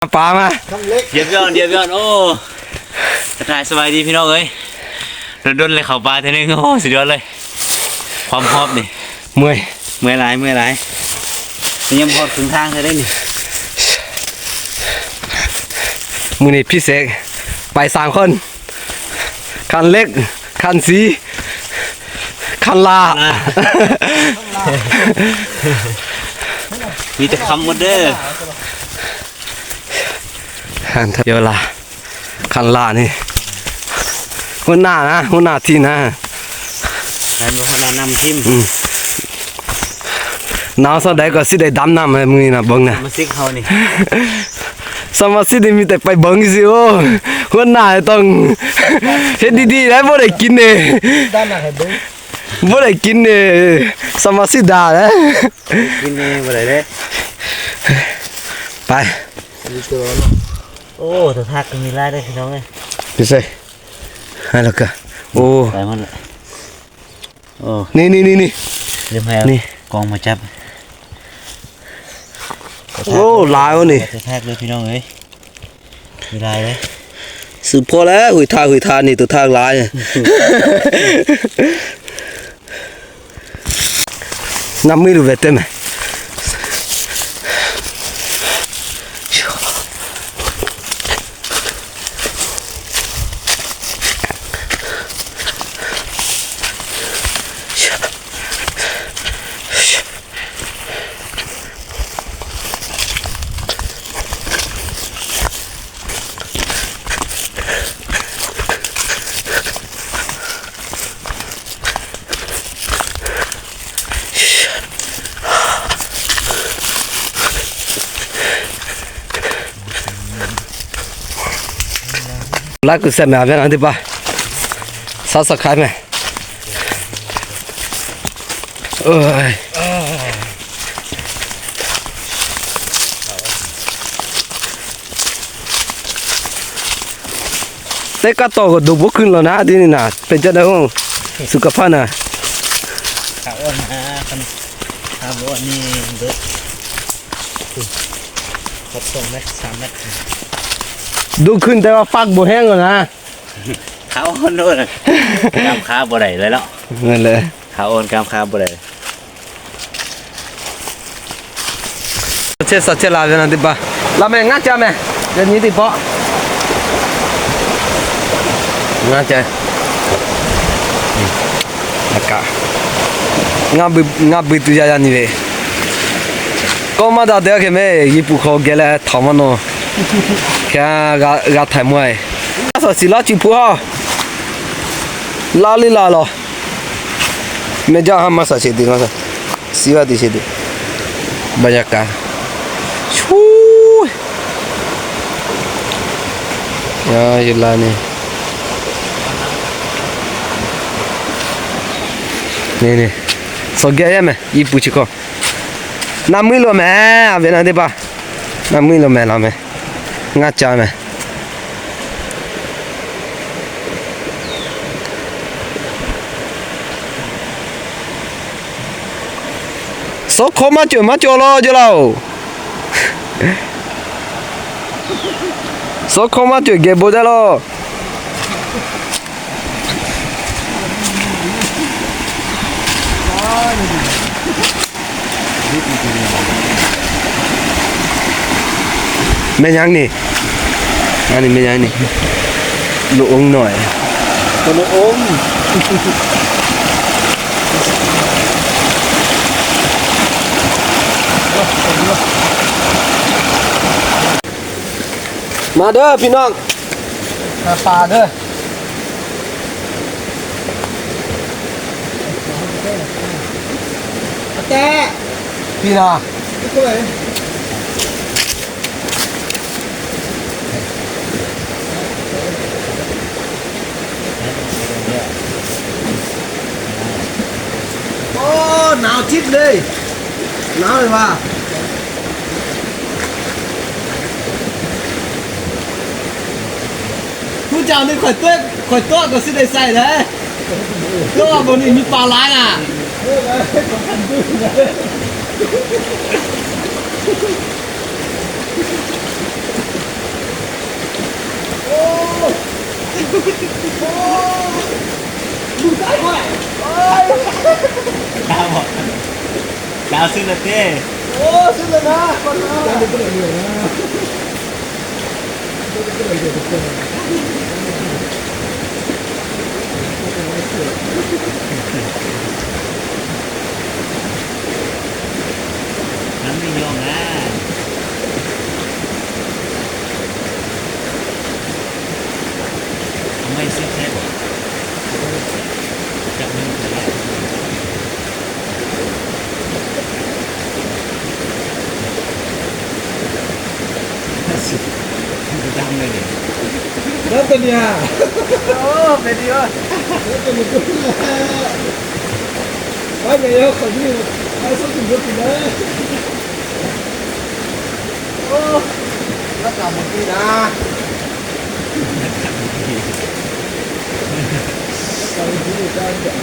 ປາມາ ດຽວກ່ອນ ດຽວກ່ອນ ໂອ້ ທັກທາຍສະບາຍດີພີ່ນ້ອງເອີຍ ດົນໆເລີຍເຂົ້າປ່າເທື່ອໜຶ່ງ ໂອ້ ສຸດຍອດເລີຍ ຄວາມຮອບນີ້ ເມື່ອຍ ເມື່ອຍຫຼາຍ ເມື່ອຍຫຼາຍ ນີ້ຍັງບໍ່ຮອດເຄິ່ງທາງເທື່ອເດ້ນີ້ ມື້ນີ້ພິເສດ ໄປສາມຄົນ ຄັນເລັກ ຄັນສີ ຄັນຫຼ້າ ມີແຕ່ຄຳໝົດເດີ. ຄັນເວລາ ຄັນຫຼ້ານີ້ ຫົວໜ້ານະ ຫົວໜ້າທີມນະ ໃຫ້ມາຫົວໜ້ານຳທີມ ອືມ ໜາວສ່ຳໃດກໍຊິໄດ້ດຳນຳໃຫ້ມື້ນີ້ນະ ເບິ່ງນະ ສະມາຊິກເຮົານີ້ ສະມາຊິກນີ້ມີແຕ່ໄປເບິ່ງຊື່ໆ ໂອ້ ຫົວໜ້າຕ້ອງເຮັດດີໆ ໄດ້ ບໍ່ໄດ້ກິນເດ້ ດຳນຳໃຫ້ເບິ່ງ ບໍ່ໄດ້ກິນເດ້ ສະມາຊິກດ່າເດ້ ກິນນີ້ບໍ່ໄດ້ເດ້ ໄປ ໂອ້ ຕົວທາກກໍມີຫຼາຍເດ້ພີ່ນ້ອງເອີຍ ຢູ່ໃສ ໃຫ້ແລ້ວກະ ໂອ້ ໄປໝົດແລ້ວ ໂອ້ ນີ້ໆໆໆ ເລີ່ມໃຫ້ ນີ້ ກ້ອງມາຈັບ ໂອ້ ຫຼາຍວ່ານີ້ ຕົວທາກເລີຍພີ່ນ້ອງເອີຍ ມີຫຼາຍເລີຍ ສຸດພໍແລ້ວ ຫຸຍທາກ ຫຸຍທາກນີ້ ຕົວທາກຫຼາຍ Namui lu vete me. ລາກກູແຊມແມວເວນອັນຕິປາ ຊາສະຄາຍແມ ເອີຍ ແຕ່ກະຕໍ່ກໍດຸບໍ່ຂຶ້ນແລ້ວນະ ດຽວນີ້ນະ ເປັນຈັ່ງໃດ ສຸຂະພາບນະ ຂາອ່ອນນະ ຂາບໍ່ອ່ອນນີ້ດຸ ຫົກສອງແມັດ ສາມແມັດ ດຸຂຶ້ນ ແຕ່ວ່າຝັກບໍ່ແຫ້ງແລ້ວນະ. ຂາອ່ອນໂດດ ກ້າມຂາບໍ່ໄດ້ເລີຍເນາະ ແມ່ນແຫຼະ ຂາອ່ອນກ້າມຂາບໍ່ໄດ້ ເຊສາເຊລາເວນາຕິປາ ລາແມງາຈາແມ ເດນີ້ຕິປາ ງາຈາ ອາກາ ງາບຶ ງາບຶຕຸຍາຍານິເວ ກໍມາດາເດກເມ ຍີ່ປຸ່ນເຂົາແກ່ແລະ ທຳມະໂນ ແຄ່ກະ ກະໄທມວຍ ມາສາຊິລາຈິພຸຮາ ລາລິລາລອ ເມຈາຮາມາສາຊິຕິມາສາ ຊິວາຕິຊິຕິ ບັນຍາກາດ ຊູ ຍາ ຢູ່ລານີ້ ນີ້ ນີ້ ໂຊເກຍາແມ ຍີ່ປຸ່ນຊິໂກ ນາມືໂລແມ ເວນາເດປາ ນາມືໂລແມ ລາແມ ງາຈາແມ ໂຊໂຄມາຈຸ ມາຈຸໂລ ຈຸລາໂອ ໂຊໂຄມາຈຸ ເກໂບດາໂລ ແມ່ນຫຍັງນີ້? ອັນນີ້ແມ່ນຫຍັງນີ້? ລູກອົ່ງນ້ອຍ ໂຕລູກອົ່ງ ມາເດີພີ່ນ້ອງ ຫາປາເດີ. ແຕ່ ພີ່ນ້ອງ ໂອ້ ໜາວຈິດເລີຍ ໜາວເລີຍວ່າ. ຜູ້ເຈົ້ານີ້ຂ້ອຍຕົວະ ຂ້ອຍຕົວະກໍຊິໄດ້ໃສ່ເດ້ ແຕ່ວ່າບ່ອນນີ້ມີປາຫຼາຍນະ. ຕາບອດ ດາວ ຊື້ແລ້ວເດ້. ໂອ້ ຊື້ແລ້ວນະ ກ່ອນນະ. ມັນມີຍ້ອງນະ. ເອົາໄມ້ເສຍບໃສ່ບໍ່? ຈັບມືເຂົາໄວ້ ດຳເລີຍນີ້. ແລ້ວຕົວນີ້ ໂອ້ ເປັນດີວະ. ແລ້ວຕົວນີ້ ໄປແລ້ວ ເຂົາຢູ່ ໄປ ເຂົາກິນເບິດກິນເລີຍ. ໂອ້ ລະກຳໝົດນີ້ນະ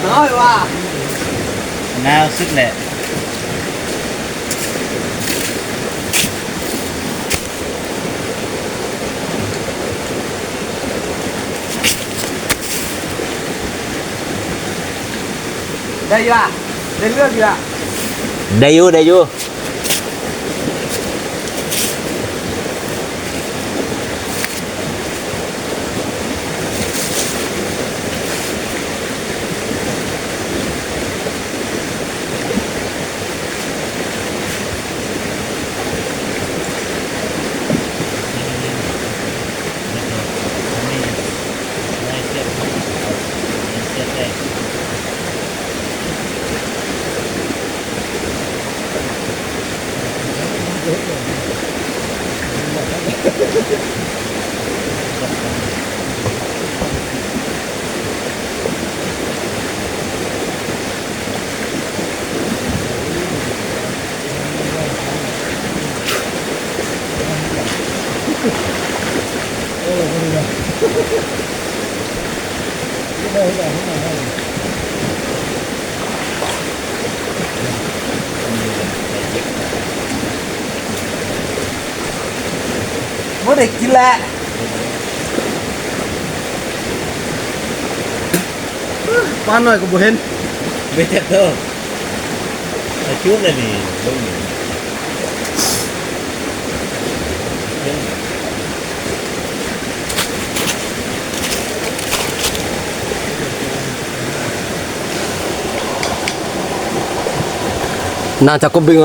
ນ້ອຍວ່າ ໜາວສຸດແຫຼະ. ໄດ້ຢູ່ລະ ໄດ້ເລື່ອງຢູ່ລະ ໄດ້ຢູ່ ໄດ້ຢູ່. ບໍ່ໄດ້ກິນແຫຼະ ປານ້ອຍກໍບໍ່ເຫັນ ໄປຈັກໂຕ ໄປຈຸດລະນີ້ ເບິ່ງນີ້. ໜ້າຈະກົບເບັງ.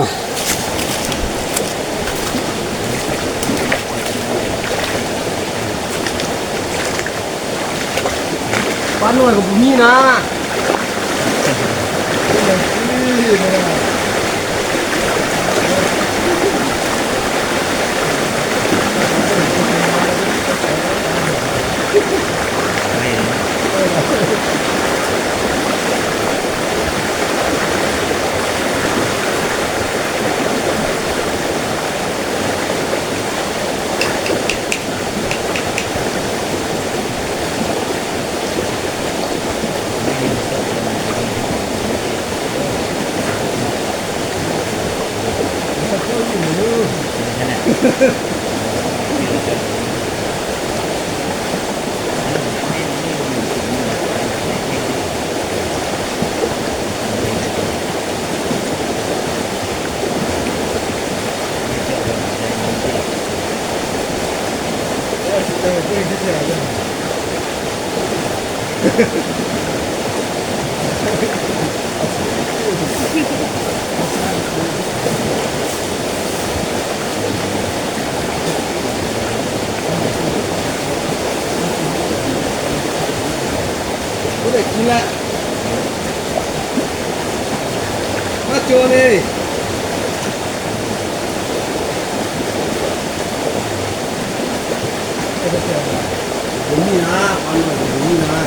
ປານ້ອຍກໍບໍ່ມີນະ. ບໍ່ໄດ້ກິນລະ ມາໂຈເລີຍ. ບໍ່ມີນະ ປານ້ອຍກໍບໍ່ມີນະ.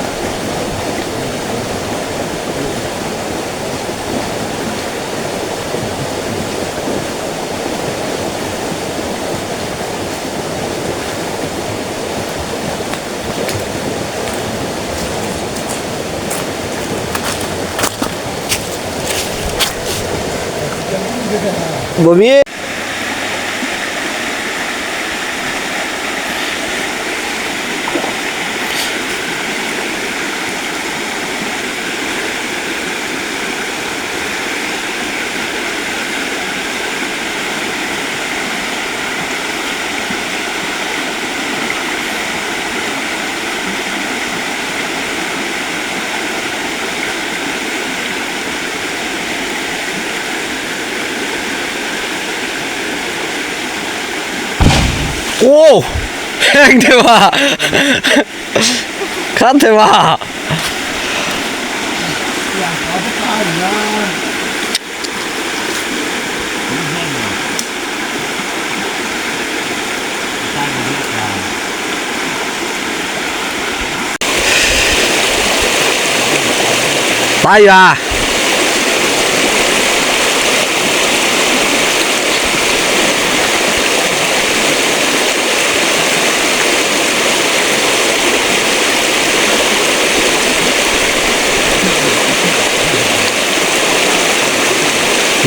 ບໍ່ມີ. ໂອ້ ແຮງແທ້ວ່າ ຄັກແທ້ວ່າ. ໄປວ່າ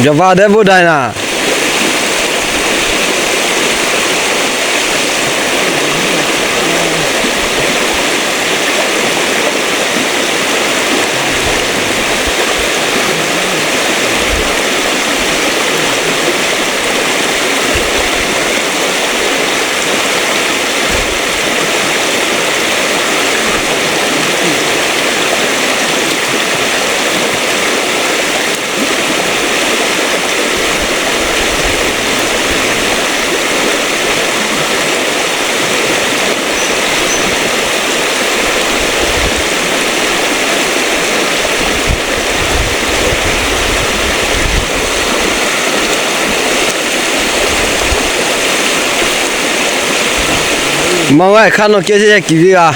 ຢ່າວ່າແດ່ ບໍ່ໄດ້ນະ. ມາໄວ້ ຄັນນ້ອງເກດຊິໃຫ້ກິນອີກອະ.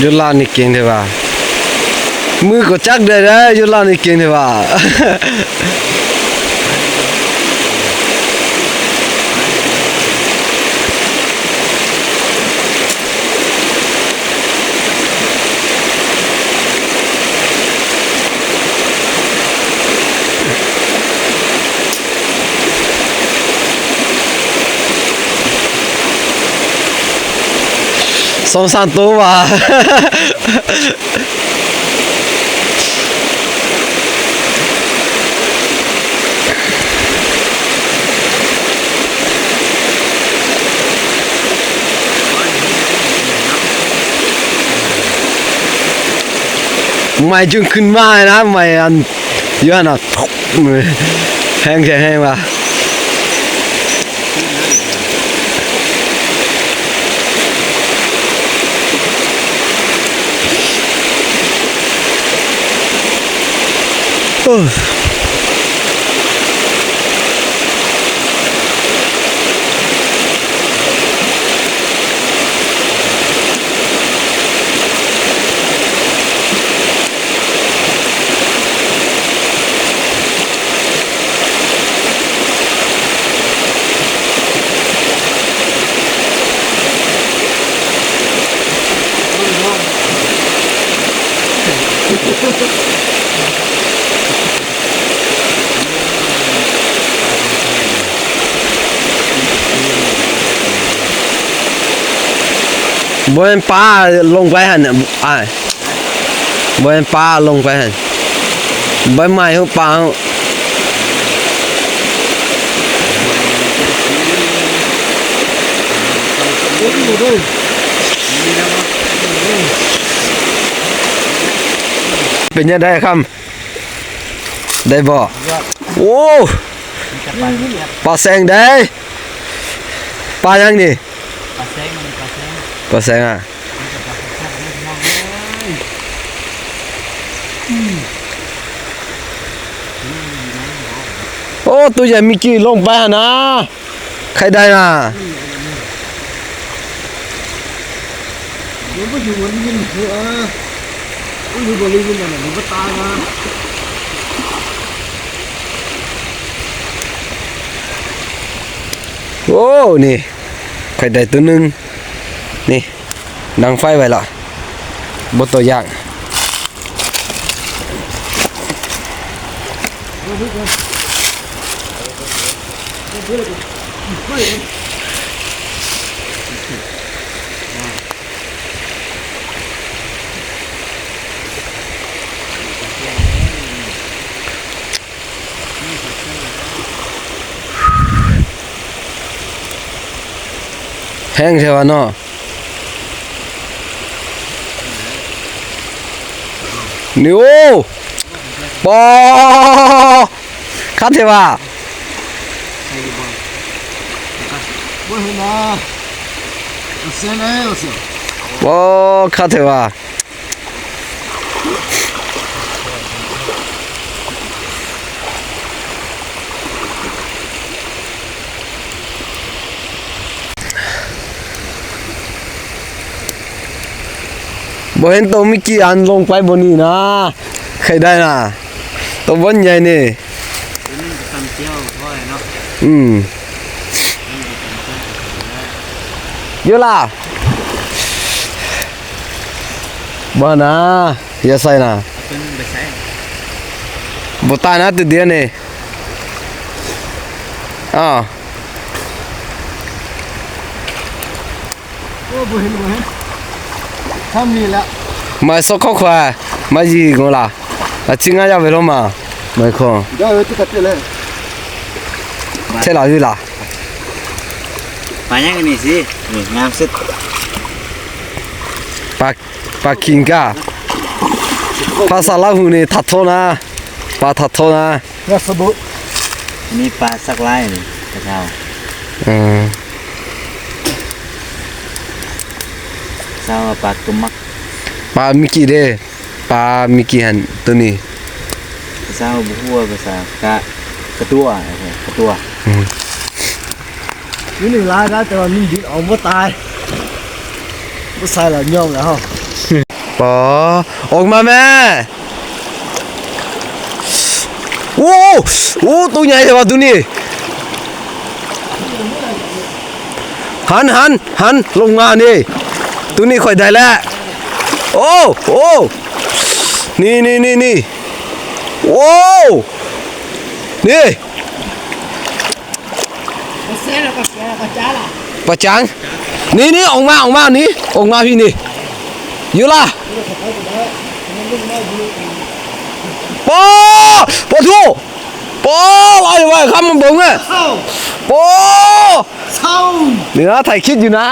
ຢູ່ລາວນີ້ເກັ່ງແທ້ວ່າ ມືກໍຈັກໄດ້ເດີ ຢູ່ລາວນີ້ເກັ່ງແທ້ວ່າ. ສອງສາມໂຕວ່າ. ໄໝ້ຈຶ່ງຂຶ້ນມານະ ໄໝ້ອັນຢູ່ຫັ້ນນະ ແຮງແທ້ແຮງວ່າ. ບໍ່ແມ່ນປາລົງໄປຫັ້ນ ອ້າຍ. ບໍ່ແມ່ນປາລົງໄປຫັ້ນ ໃບໄມ້ຂອງປາ. ເປັນຈັ່ງໃດຄຳ ໄດ້ບໍ່? ໂອ້ ປາແຊງເດ້. ປາຫຍັງນີ້? ປາແຊງ ປາແຊງ ປາແຊງອະ. ໂອ້ ໂຕໃຫຍ່ມີກີ່ລົງໄປຫັ້ນນະ ໃຄໄດ້ນະ. ມັນບໍ່ຢູ່ ມັນໄດ້ຍິນຫູ ເອີ ມັນຢູ່ບໍ່ໄດ້ຍິນອັນນັ້ນ ມັນບໍ່ຕາຍນະ. ໂອ້ ນີ້ ຂ້ອຍໄດ້ໂຕໜຶ່ງ ນີ້ ດັງໄຟໄວ້ລະ ບໍ່ຕົວຢ່າງ. ແຮງແທ້ວ່າເນາະ ນີ້. ໂອ້ ປໍ ຄັກແທ້ວ່າ ບໍ່ເຫັນນະ ໂອ້ ຄັກແທ້ວ່າ. ບໍ່ເຫັນໂຕມິກກີ້ອັນລົງໄປບ່ອນນີ້ນະ ເຄີຍໄດ້ນະ ໂຕບ່ອນໃຫຍ່ນີ້. ຕົວນີ້ກໍຕຳແຈ່ວພໍແຫຼະເນາະ. ອືມ ຢູ່ລະ ບໍ່ນະ ຢ່າໃສ່ນະ ເອົາຕົວນີ້ໄປໃສ່ ບໍ່ຕາຍນະ ຕົວດຽວນີ້. ອ້າວ ໂອ້ ບໍ່ເຫັນ ບໍ່ເຫັນ ທຳນີ້ລະ ມາຊອກເຂົ້າຂວາ ມາຢີໂງລະ ອາຊິງາຍາເວໂລມາ ມາຂໍ ເດີ ຕິກະຕິເລີຍ ເທລາຢູ່ລະ. ປາຫຍັງອັນນີ້ຊິ ນີ້ງາມສຸດ ປາ ປາຄິງກາ ພາສາລາວຮູ້ນີ້ ທັດໂທນະ ປາທັດໂທນະ. ລາຊະບຸ ອັນນີ້ປາສັກລາຍນີ້ ກະເຈົ້າ ເອີ ເຈົ້າວ່າປາຕຸມມັກ ປາມິກກີ້ເດ້ ປາມິກກີ້ຫັ້ນ ໂຕນີ້ ເຈົ້າບໍ່ຮູ້ວ່າພາສາກະ ກະຕົວ ກະຕົວ ອືມ. ຢູ່ນີ້ຫຼາຍນະ ແຕ່ວ່າມັນດິນອອກບໍ່ຕາຍ ບໍ່ໃສ່ລະຍອມແລ້ວເຮົາ. ປໍ ອອກມາແມ່ ໂອ້ ໂອ້ ໂຕໃຫຍ່ແທ້ວ່າໂຕນີ້ ຫັນ ຫັນ ຫັນ ລົງມານີ້ ໂຕນີ້ຂ້ອຍໄດ້ແລ້ວ ໂອ້ ໂອ້ ນີ້ ນີ້ ນີ້ ນີ້ ໂອ້ ນີ້. ປາຈາງ ນີ້ ນີ້ ອອກມາ ອອກມາ ນີ້ ອອກມາພີ້ນີ້ ຢູ່ລະ ປໍ ປໍໂທ້ ປໍ ຫຼາຍວ່າຄຳມາເບິ່ງແມ່ ປໍ ນີ້ນະ ຖ່າຍຄລິບຢູ່ນະ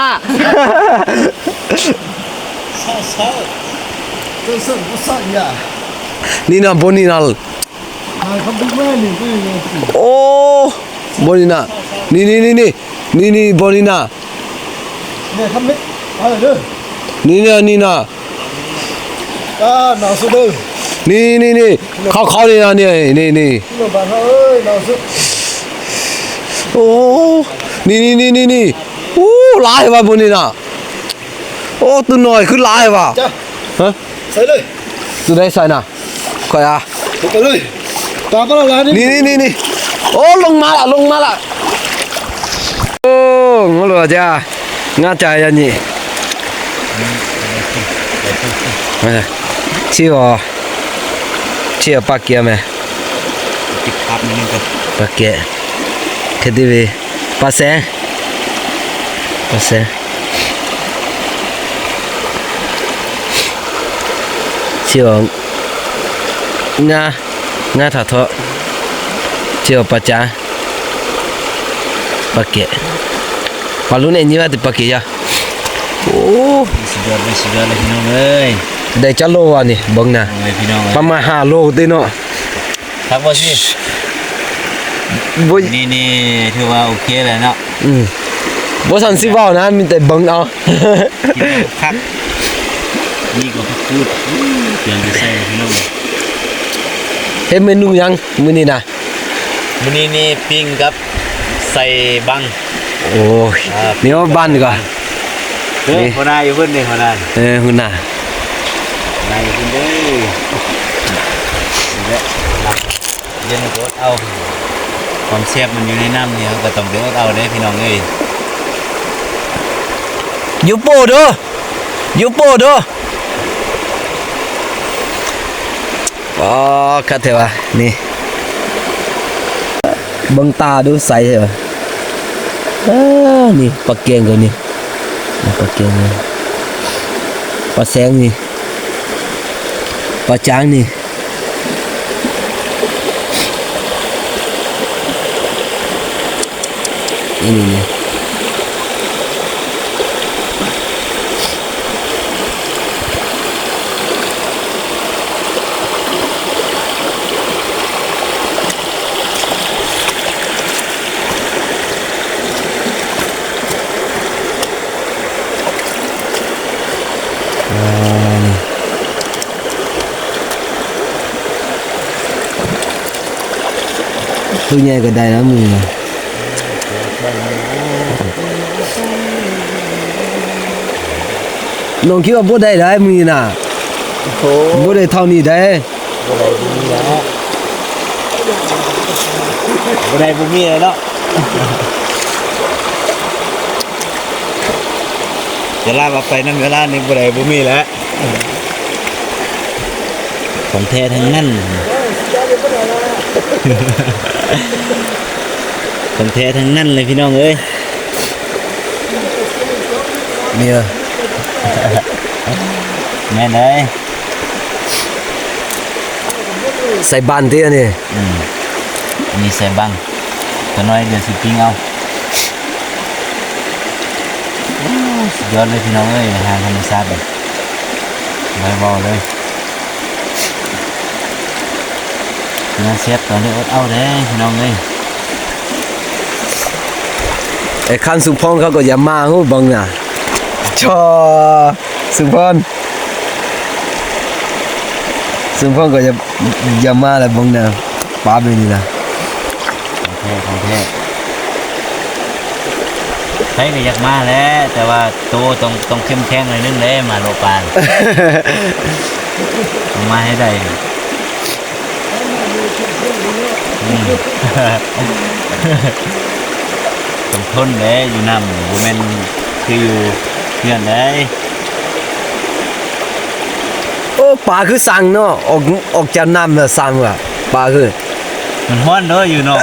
ນີ້ນະ ບ່ອນນີ້ນະ ໂອ້ ບ່ອນນີ້ນະ ນີ້ ນີ້ ນີ້ ນີ້ ນີ້ ບ່ອນນີ້ນະ ນີ້ນະ ນີ້ນະ ໜາວສຸດເດີ ນີ້ ນີ້ ນີ້ ເຂົາ ເຂົານີ້ນະ ນີ້ ນີ້ ນີ້ ໂອ້ ນີ້ ນີ້ ນີ້ ນີ້ ໂອ້ ຫຼາຍວ່າບ່ອນນີ້ນະ ໂອ້ ໂຕນ້ອຍຄືຫຼາຍວ່າ ຮະ ໃສ່ເລີຍ ໂຕໃດໃສ່ນະ ຂ້ອຍອະ ໄປເລີຍ ຕາມມາລະນີ້ ນີ້ ນີ້ ນີ້ ໂອ້ ລົງມາລະ ລົງມາລະ ໂອ້ ງົນຫຼວງຈ້າ ງາຈາຍອັນນີ້ ຊິບໍ່ ຊິເອົາປາກຽມແມ ປາກແກະ ເຄທີວີ ປາແສ ປາແສ. ຊິເອົາງາ ງາຖາເທາະ ຊິເອົາປາຈາ ປາແກະ ປາລຸນເອັນຍີ່ວ່າຕິປາແກະຍາ ໂອ້ ສຸດຍອດເລີຍ ສຸດຍອດເລີຍພີ່ນ້ອງເອີຍ ໄດ້ຈັກໂລວະນີ້ ເບິ່ງນະ ໂອ້ຍ ພີ່ນ້ອງເອີຍ ປະມານຫ້າໂລຕິເນາະ. ຄັກບໍ່ຊິ ບໍ່ ນີ້ ນີ້ຖືວ່າໂອເຄແລ້ວເນາະ ອືມ ບໍ່ທັນຊິເວົ້ານະ ມີແຕ່ເບິ່ງເອົາ ກິນເອົາຄັກ ນີ້ກໍຜັກກູດ ອືມ ຕຽມໄປໃສ່ພີ່ນ້ອງ ເຮັດເມນູຫຍັງມື້ນີ້ນະ? ມື້ນີ້ນີ້ປີ້ງກັບໃສ່ບັງ ໂອ້ຍ ອ່າ ມີວ່າບັງນີ້ກໍ ເອີ ນີ້ ຫົວໜ້າຢູ່ພຸ້ນເດ້ ຫົວໜ້າ ເອີ ຫົວໜ້າ ນາຍຢູ່ພຸ້ນເດ້. ນີ້ແຫຼະ ເຮັດໃຫ້ອົດເອົາ ຄວາມແຊບມັນຢູ່ໃນນ້ຳນີ້ ເຮົາກໍຕ້ອງໄດ້ອົດເອົາເດ້ພີ່ນ້ອງເອີຍ. ຢູ່ໂປ້ເດີ ຢູ່ໂປ້ເດີ. ອໍ ຄັກແທ້ວ່າ ນີ້ ເບິ່ງຕາດູໃສແທ້ວ່າ. ເອີ ນີ້ປາແກງກໍນີ້ ນີ້ປາແກງນີ້ ປາແຊງນີ້ ປາຈາງນີ້. ນີ້ ນີ້ ນີ້ ໂອ້ ນີ້ ໂຕໃຫຍ່ກໍໄດ້ນະມື້ນີ້. ນ້ອງຄິດວ່າບໍ່ໄດ້ຫຼາຍມື້ນີ້ນະ. ໂອ້ ບໍ່ໄດ້ເທົ່ານີ້ໃດ. ບໍ່ໄດ້ບໍ່ມີແລ້ວ ບໍ່ໄດ້ບໍ່ມີແລ້ວເນາະ. ເວລາວ່າໄປນຳເວລານີ້ ບໍ່ໄດ້ບໍ່ມີແລ້ວ. ຂອງແທ້ທັງນັ້ນ ຂອງແທ້ທັງນັ້ນເລີຍພີ່ນ້ອງເອີຍ. ນີ້ ແມ່ນເດ້ ໃສ່ບັ້ນຕິອັນນີ້. ອືມ ອັນນີ້ໃສ່ບັ້ນ ຕົວນ້ອຍດຽວຊິປີ້ງເອົາ. ໂອ້ ສຸດຍອດເລີຍພີ່ນ້ອງເອີຍ ອາຫານທຳມະຊາດນີ້ ບໍ່ເວົ້າເລີຍ. ແນວແຊບຕ້ອງໄດ້ອົດເອົາເດ້ພີ່ນ້ອງເອີຍ. ໄອ້ຄັນສົມພອນເຂົາກໍຢາກມາ ຮູ້ເບິ່ງນະ ຊໍ ສົມພອນ ສົມພອນກໍຢາກ ຢາກມາແລ້ວເບິ່ງນະ ປາແບບນີ້ນະ. ຂອງແທ້ ຂອງແທ້ ໃຜກໍຢາກມາແຫຼະ ແຕ່ວ່າໂຕຕ້ອງ ຕ້ອງເຂັ້ມແຂງໜ້ອຍໜຶ່ງເດ້ ມາເລາະປ່າ ຕ້ອງມາໃຫ້ໄດ້. ອືມ ຕ້ອງທົນເດ້ ຢູ່ນ້ຳ ບໍ່ແມ່ນຄືຢູ່ເຮືອນໃດ. ໂອ້ ປາຄືສັງເນາະ ອອກ ອອກຈາກນ້ຳແລ້ວສັງວ່າ ປາຄື ມັນຮ້ອນເນາະ ຢູ່ນອກ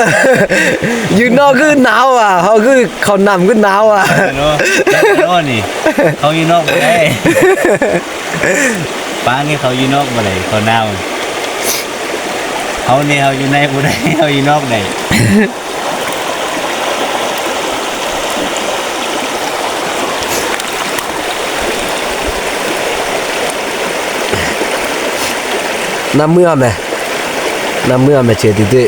ຢູ່ນອກຄືໜາວວ່າ ເຮົາຄືເຂົ້ານ້ຳຄືໜາວວ່າ ເນາະ. ເນາະ ນີ້ ເຮົາຢູ່ນອກບໍ່ໄດ້ ປານີ້ເຂົາຢູ່ນອກບໍ່ໄດ້ ເຂົາໜາວ. ເຮົານີ້ ເຮົາຢູ່ໃນບໍ່ໄດ້ ເຮົາຢູ່ນອກໄດ້. ນ້ຳເມືອແມ ນ້ຳເມືອແມ ເຈຕິຕິ.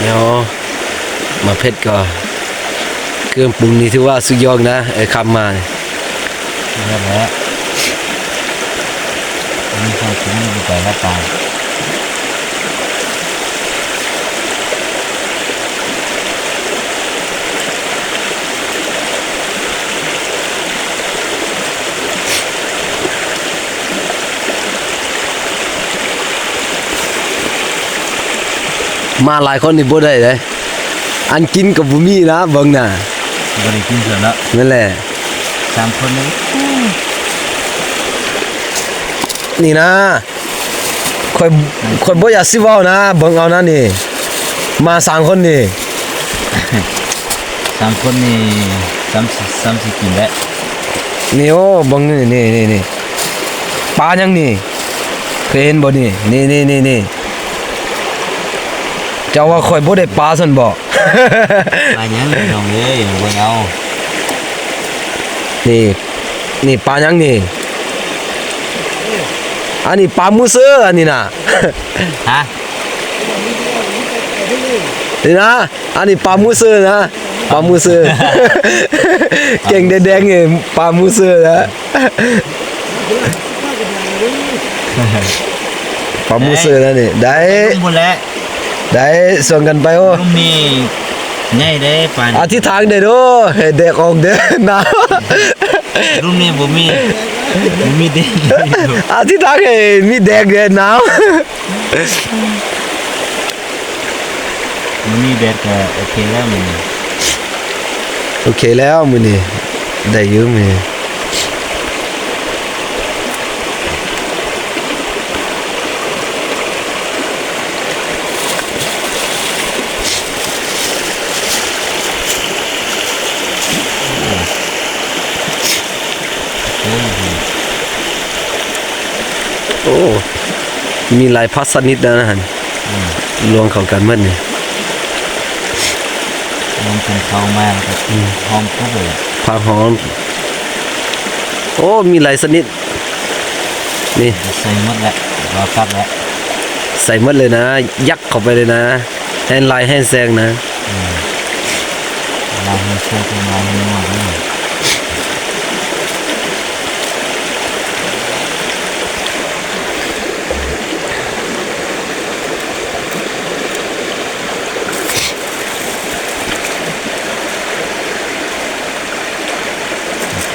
ແນວ ໝາກເຜັດກໍເຄື່ອງປຸງນີ້ຖືວ່າສຸດຍອດນະ ເອີ ຄຳມານີ້ ສຸດຍອດແລ້ວ ມີເຄື່ອງປຸງນີ້ໄປລະຕາມ. ມາຫຼາຍຄົນນີ້ບໍ່ໄດ້ເດ້ ອັນກິນກໍບໍ່ມີນະ ເບິ່ງນະ ບໍ່ໄດ້ກິນຊັ້ນເນາະ. ນັ້ນແຫຼະ ສາມຄົນນີ້ ນີ້ນະ ຂ້ອຍ ຂ້ອຍບໍ່ຢາກຊິເວົ້ານະ ເບິ່ງເອົານະນີ້ ມາສາມຄົນນີ້ ສາມຄົນນີ້ ສ່ຳ ສ່ຳຊິກິນແຫຼະ. ນີ້ ໂອ້ ເບິ່ງນີ້ ນີ້ ນີ້ ນີ້ ປາຫຍັງນີ້ ເຄີຍເຫັນບໍ່ນີ້? ນີ້ ນີ້ ນີ້ ນີ້ ເຈົ້າວ່າຂ້ອຍບໍ່ໄດ້ປາຊັ້ນບໍ? ປາຫຍັງນ້ອງເອີຍ ເບິ່ງເອົາ ນີ້ ນີ້ປາຫຍັງນີ້? ອັນນີ້ປາມູເຊີ ອັນນີ້ນະ ຮະ? ນີ້ນະ ອັນນີ້ປາມູເຊີນະ ປາມູເຊີ ເກັ່ງແດງໆ ນີ້ປາມູເຊີນະ ປາມູເຊີນະນີ້ ໄດ້ ໄດ້ ຊວນກັນໄປ. ໂອ້ ລຸມນີ້ໃຫຍ່ເດ້ປານີ້ ອະທິດທາງເດ້ໂດ ໃຫ້ແດກອອກເດີ ໜາວ ລຸມນີ້ບໍ່ມີ ບໍ່ມີແດກ ອະທິດທາງໃຫ້ມີແດກເດີ ໜາວ. ມື້ນີ້ແດດກໍໂອເຄແລ້ວມື້ນີ້ ໂອເຄແລ້ວມື້ນີ້ ໄດ້ຢູ່ມື້ນີ້. ໂອ້ ມີຫຼາຍພັດຊະນິດແລ້ວນະຫັ້ນ ອືມ ລວມເຂົ້າກັນໝົດນີ້ ລວມກັນເຂົ້າມາແລ້ວກໍ ອືມ ຫອມປຸບເລີຍ ຜັກຫອມ ໂອ້ ມີຫຼາຍຊະນິດ ນີ້ ໃສ່ໝົດແລ້ວ ລອກັບແລ້ວ ໃສ່ໝົດເລີຍນະ ຍັກເຂົ້າໄປເລີຍນະ. ແຮ່ນລາຍແຮ່ນແຊງນະ ອືມ ລາຍແຮ່ນແຊງ ລາຍແຮ່ນງອກນີ້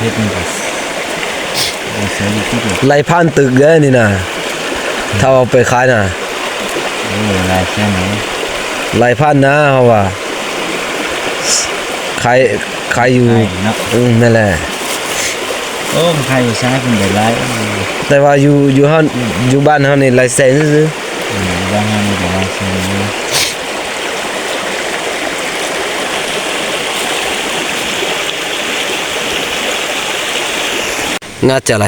ເຮັດນີ້ກໍ ໄລ່ຜ່ານຕຶກເດ້ນີ້ນະ ຖ້າເອົາໄປຂາຍນະ ເອີ ຫຼາຍແສນເດ້ ໄລ່ຜ່ານນະ ເຮົາວ່າ ຂາຍ ຂາຍຢູ່ ຂາຍເນາະ ອືມ ນັ້ນແຫຼະ ໂອ້ ມັນຂາຍຢູ່ຊ້າຍພຸ້ນໄດ້ຫຼາຍ ແຕ່ວ່າຢູ່ ຢູ່ເຮົາ ຢູ່ບ້ານເຮົານີ້ຫຼາຍແສນຊື່ໆ ອືມ ຢູ່ບ້ານເຮົານີ້ກໍຫຼາຍແສນຢູ່. ງາຈະໄຫຼ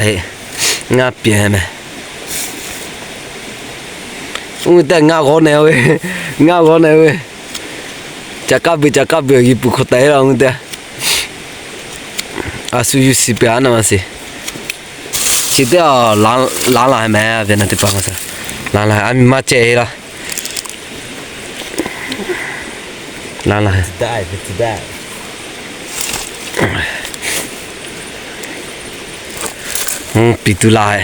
ງາປ່ຽແມ່ ອຸ້ຍ ແຕ່ງາກໍແນວເວີຍ ງາກໍແນວເວີຍ ຈະກັບເບີ ຈະກັບເບີ ກິນປູໂຄໄຕລະ ອຸ້ຍ ແຕ່ ອາ ຊູຢູຊິເປຍນະມາຊິ ຊິເຕອລານ ລານລາແມ່ ເວນາຕິປາມາຊາ ລານລາ ອາ ມາເຈລະ ລານລາ ໄດ້ ໄດ້ ອືມ ປີຕູລາຍ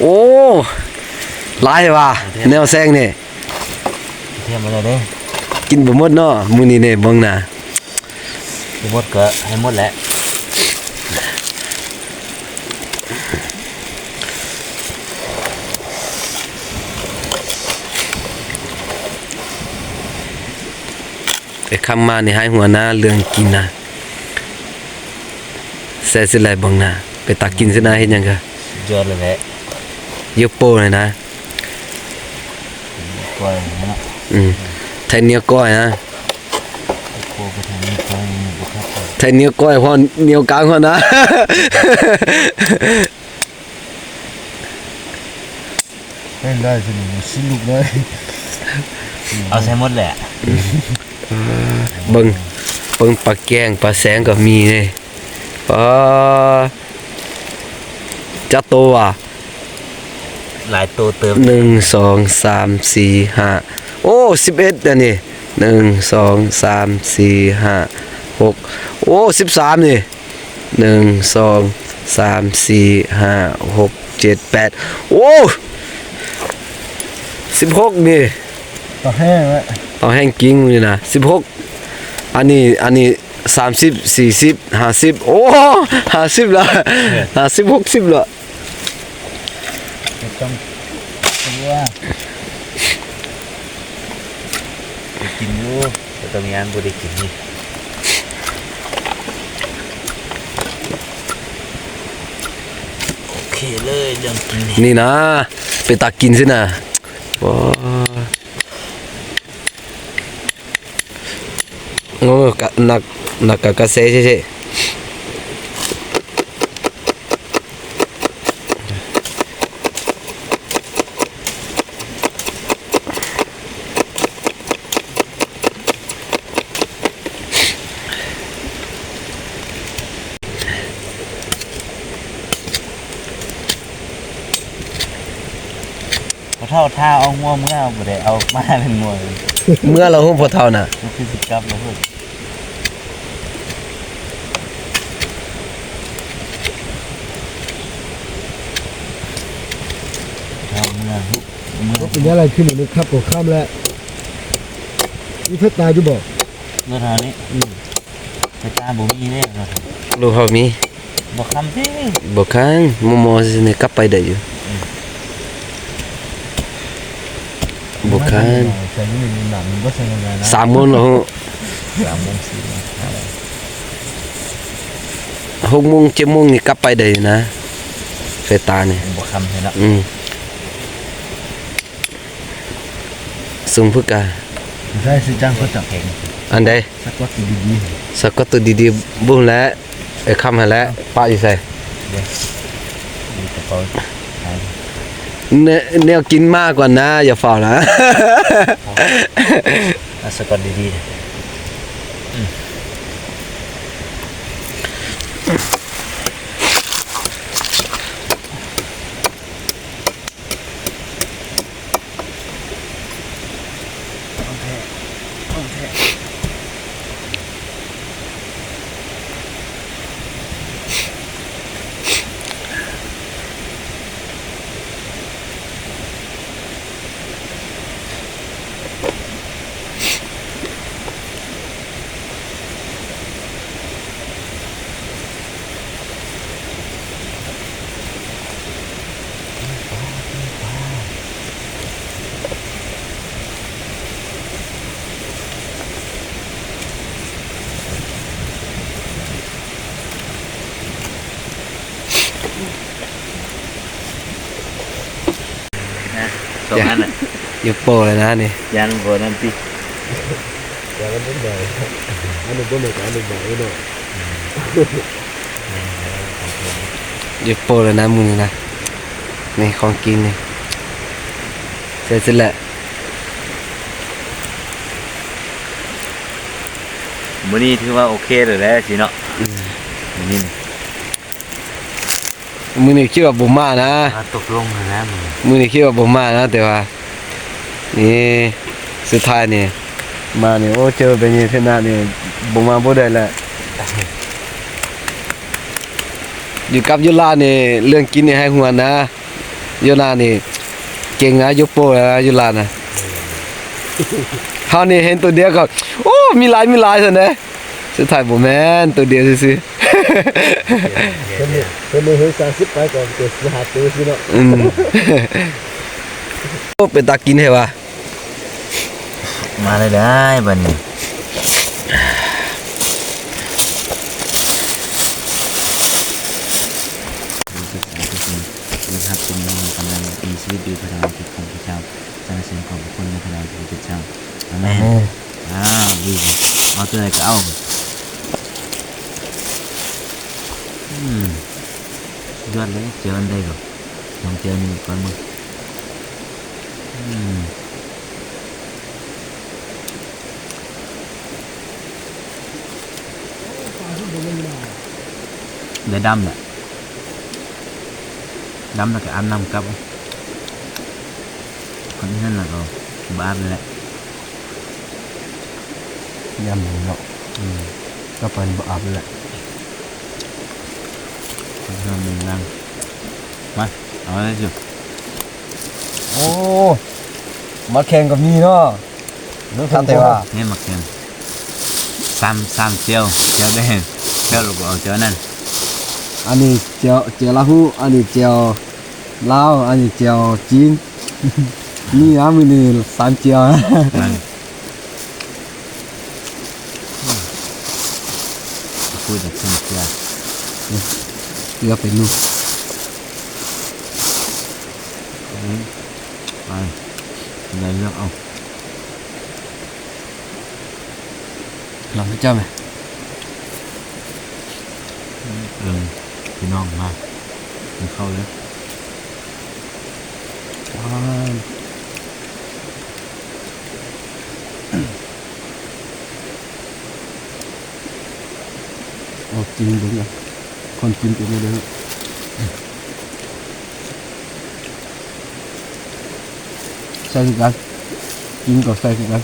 ໂອ້ ຫຼາຍວ່າ ແນວແຊງນີ້ ແຖມມາແລ້ວເດ້ ກິນບໍ່ໝົດເນາະ ມື້ນີ້ເດ້ ເບິ່ງໜ້າ ບໍ່ໝົດກໍໃຫ້ໝົດແຫຼະ. ໄອ້ຄຳມານີ້ໃຫ້ຫົວໜ້າເລື່ອງກິນນະ ແຊຊິໄລເບິ່ງນະ ໄປຕັກກິນຊິນະ ເຮັດຫຍັງກະ ຍອດເລີຍແຫຼະ ເຍໂປເລີຍນະ ກ້ອຍນະ ອືມ ໄທໜຽວກ້ອຍນະ ໂປໄປທາງນີ້ ກ້ອຍນີ້ບໍ່ຄັກ ໄທໜຽວກ້ອຍ ພໍໜຽວກາງພໍນະ. ເຮັດໄດ້ຊິໜຶ່ງຊິລູກເລີຍ ເອົາໃສ່ໝົດແຫຼະ ເບິ່ງ ເບິ່ງປາແກ້ງ ປາແສງກໍມີເດ້ ປາ ຈັກໂຕຫວາ ຫຼາຍໂຕເຕີບ ໜຶ່ງ ສອງ ສາມ ສີ່ ຫ້າ ໂອ້ ສິບເອັດ ອັນນີ້ ໜຶ່ງ ສອງ ສາມ ສີ່ ຫ້າ ຫົກ ໂອ້ ສິບສາມ ນີ້ ໜຶ່ງ ສອງ ສາມ ສີ່ ຫ້າ ຫົກ ເຈັດ ແປດ ໂອ້ ສິບຫົກ ນີ້ ຕໍ່ແຫ້ງແລ້ວ ຕໍ່ແຫ້ງຈິງ ນີ້ນະ ສິບຫົກ ອັນນີ້ ອັນນີ້ ສາມສິບ ສີ່ສິບ ຫ້າສິບ ໂອ້ ຫ້າສິບລະ ເອີ ຫ້າສິບ ຫົກສິບລະ ບໍ່ຕ້ອງກົວ ໄດ້ກິນຢູ່ ບໍ່ຕ້ອງຢ້ານບໍ່ໄດ້ກິນນີ້ ໂອເຄເລີຍ ເລື່ອງກິນນີ້ ນີ້ນະ ເປັນຕາກິນຊິນະ ໂອ້ ໂອ້ ກະ ໜັກ ໜັກກະກະເຊເຊ. ຂໍໂທ ເຖົ້າ ຖ້າເອົາງົວເມືອ ບໍ່ໄດ້ເອົາມາເປັນງົວ ເມືອແລ້ວໂຫ ພໍ່ເຖົ້ານະ ມັນຄືຊິກັບແລ້ວພຸ້ນ ເຖົ້າເມືອ ເມືອ ເປັນຈັ່ງໃດ ຄືມື້ນີ້ຄັບກໍຄ່ຳແລ້ວ ມີໄຟຟ້າຢູ່ບໍ່? ລົດເຮົານີ້ ອືມ ໄຟຟ້າບໍ່ມີເດ້ ລົດເຮົາມີ ບໍ່ຄ່ຳຕິ ບໍ່ຄ້າງ ມໍ່ໆ ຊື່ໆ ນີ້ກັບໄປໄດ້ຢູ່ ອືມ ບໍ່ຄ້າງ ໃສ່ຢູ່ນີ້ ນ້ຳມັນບໍ່ໃສ່ຫຍັງນະ ສາມໂມງແລ້ວ ສາມໂມງ ສີ່ໂມງ ຫ້າໂມງ ຫົກໂມງ ເຈັດໂມງນີ້ກັບໄປໄດ້ຢູ່ນະ ໄຟຟ້ານີ້ ມັນບໍ່ຄ່ຳໃຫ້ເນາະ ອືມ. ສູງພຸ້ນກະ ໃຊ້ຊິຈ້າງເຂົາເຈົ້າ ອັນໃດ? ສະກອດໂຕດີໆ ສະກອດໂຕດີໆ ບຸ້ນແຫຼະ ໄອ້ຄຳຫັ້ນແຫຼະ ປະຢູ່ໃສ? ແນ ແນວກິນມາກ່ອນນະ ຢ່າຟ້າວນະ ເອົາສະກອດດີໆ ອືມ. ຂອງແທ້ ຂອງແທ້. ສອງອັນນະ ຢູ່ໂປ້ແລ້ວນະນີ້ ຢ້ານບໍ່ນັ້ນຕິ ຢ້ານມັນບໍ່ໄດ້ ອັນນີ້ບໍ່ແມ່ນ ອັນນີ້ບໍ່ເນາະ ຢູ່ໂປ້ແລ້ວນະມື້ນີ້ນະ ນີ້ຂອງກິນນີ້ ໃສ່ເສັດແລ້ວ ມື້ນີ້ຖືວ່າໂອເຄແລ້ວແຫຼະຊິເນາະ ອືມ ມື້ນີ້ ມື້ນີ້ຄິດວ່າບໍ່ມານະ ວ່າຕົກລົງແລ້ວນະ ມື້ນີ້ ມື້ນີ້ຄິດວ່າບໍ່ມານະ ແຕ່ວ່າ ນີ້ ສຸດທ້າຍນີ້ ມານີ້ ໂອ້ ເຈີແບບນີ້ເທື່ອໜ້ານີ້ ບໍ່ມາບໍ່ໄດ້ແລ້ວ ຢູ່ກັບຢູ່ລາວນີ້ ເລື່ອງກິນນີ້ໃຫ້ຫົວນະ ຢູ່ລາວນີ້ ເກັ່ງນະ ຢູ່ໂປ້ແລ້ວນະ ຢູ່ລາວນະ ເຮົານີ້ເຫັນໂຕດຽວກໍ ໂອ້ ມີຫຼາຍ ມີຫຼາຍຊັ້ນເດ້. ສຸດທ້າຍບໍ່ແມ່ນໂຕດຽວຊື່ໆ ເພິ່ນນີ້ ເພິ່ນນີ້ເຫັນສາມສິບປາຍກວ່າໂຕ ສີ່ຫ້າໂຕຊື່ເນາະ ອືມ ໂອ້ ເປັນຕາກິນແທ້ວ່າ ມາເລີຍເດີບັດນີ້ ຂໍຮັບເປັນກຳລັງໃຈ ມີຊີວິດຢູ່ພາຍໃຕ້ອາທິດຂອງພະເຈົ້າ ສັນລະເສີນຂອບພະຄຸນໃນພະເຈົ້າທີ່ເປັນເຈົ້າ ອາເມນ ອາເມນ. ອ້າວ ດີ ເອົາຕົວໃດກໍເອົາ ອືມ ຍອດເລີຍ ເຈີອັນໃດກໍ ລອງເຈີນີ້ກ່ອນເບິ່ງ ອືມ ໄດ້ດຳແຫຼະ ດຳແລ້ວກໍອາບນ້ຳກັບ ຄັນນັ້ນແລ້ວກໍບາດແຫຼະ ຍາມນີ້ເນາະ ອືມ ຕໍ່ໄປບໍ່ອາບແລ້ວ ເຮົາມີນາງ ມາ ເອົາເລີຍ ໂອ້ ໝາກແຂ້ງກໍມີເນາະ ເບິ່ງຄັກແທ້ວ່າ ນີ້ໝາກແຂ້ງ ສາມ ສາມແຈ່ວ ແຈ່ວແດງ ແຈ່ວລາວກໍເອົາແຈ່ວນັ້ນ ອັນນີ້ແຈ່ວ ແຈ່ວລາຫູ ອັນນີ້ແຈ່ວລາວ ອັນນີ້ແຈ່ວຈີນ ມີນະມື້ນີ້ສາມແຈ່ວ ເກືອໄປໜຶ່ງ ໄປ ໄດ້ເລືອກເອົາ ລຳເຈົ້າແມ ເອີ ພີ່ນ້ອງມາ ກິນເຂົ້າເດີ ອອກກິນເບິ່ງ ຄົນກິນເປັນແນວໃດເນາະ ໃສ່ຄືກັນ ກິນກໍໃສ່ຄືກັນ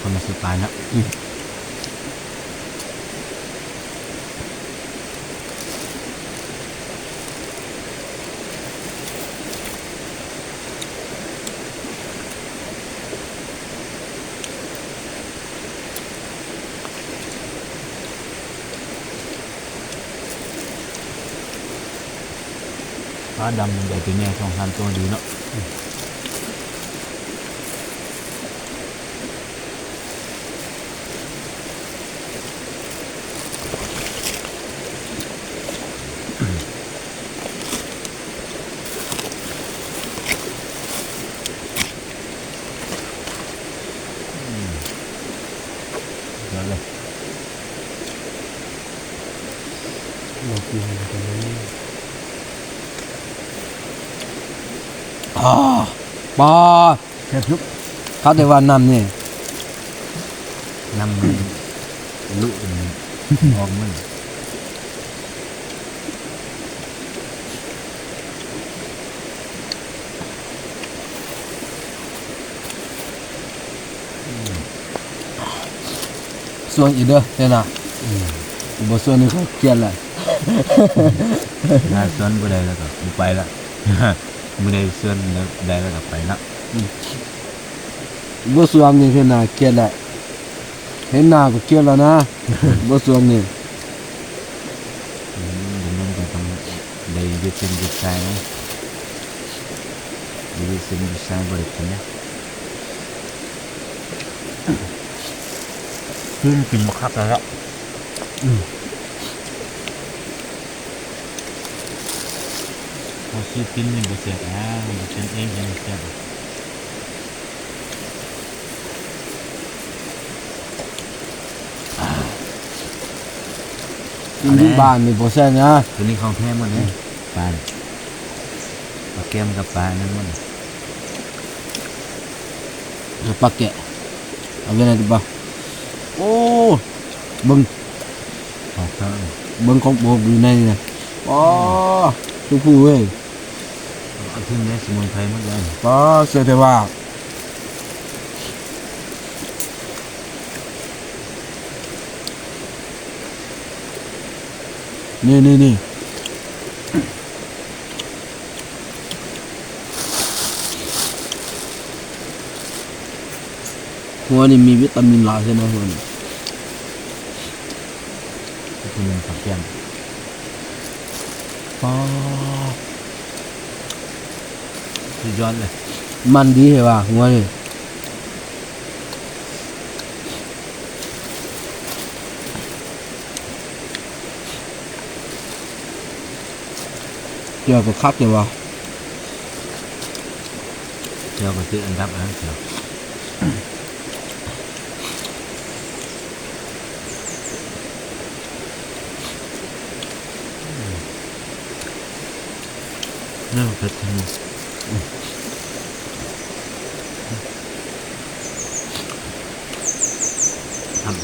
ຄົນລະສະໄຕເນາະ. ອືມ ປາດຳມັນໃຫຍ່ ໂຕໃຫຍ່ສອງສາມໂຕດີເນາະ. ອືມ ສຸດຍອດເລີຍ. ບໍ່ກິນກັນເລີຍ. ອາ ປາ ແຊບສຸດ. ຄັກແຕ່ວ່ານ້ຳນີ້ ນ້ຳມັນລຸອອກໝົດ. ຊວນອີກເດີເທື່ອໜ້າ. ອືມ ບໍ່ຊວນນີ້ຂ້ອຍຄຽດແລ້ວ. ຖ້າຊວນບໍ່ໄດ້ແລ້ວກໍບໍ່ໄປລະ. ມື້ໃດຊວນໄດ້ແລ້ວກໍໄປເນາະ. ອືມ ບໍ່ຊວນນີ້ເທື່ອໜ້າຄຽດແລ້ວ. ເຫັນໜ້າກໍຄຽດແລ້ວນະ ບໍ່ຊວນນີ້. ອືມ ເປັນຫຍັງກໍຕ້ອງໄດ້ຢືດເສັ້ນຢືດສາຍນະ. ໄດ້ຢືດເສັ້ນຢືດສາຍ ບໍ່ໄດ້ກິນນະ. ຄືນກິນບໍ່ຄັກແລ້ວ. ອືມ ເຮົາຊື້ປີ້ນນີ້ບໍ່ແຊບນະ ບໍ່ກິນເອງຈັ່ງແຊບ. ກິນຢູ່ບ້ານນີ້ບໍ່ແຊບນະ. ໂຕນີ້ຂອງແທ້ໝົດເດ້. ອືມ ປາ ປາແກ້ມກັບປາອັນນັ້ນໝົດ. ເອົາປາແກະ ເອົາໄວ້ໃນຕິບາ. ໂອ້ ເບິ່ງ ເບິ່ງຂອງໂປບຢູ່ໃນນີ້ນະ. ອໍ ອືມ ທຸກຜູ້ເອີຍ. ເອົາເຖິງແມ່ສະໝຸນໄພໝົດເລີຍ. ປາ ເຊື່ອແຕ່ວ່າ ນີ້ໆໆ ຫົວນີ້ມີວິຕາມິນຫຼາຍເລີຍນະ ຫົວນີ້. ກິນກັບແກ້ມ ປາ ສຸດຍອດເລີຍ. ມັນດີແທ້ວ່າ ຫົວນີ້. ແຈ່ວກໍຄັກແທ້ວ່າ ແຈ່ວກໍຕິດອັນດັບແລ້ວ ແຈ່ວ. ແນວເຜັດ ອືມ ທຳ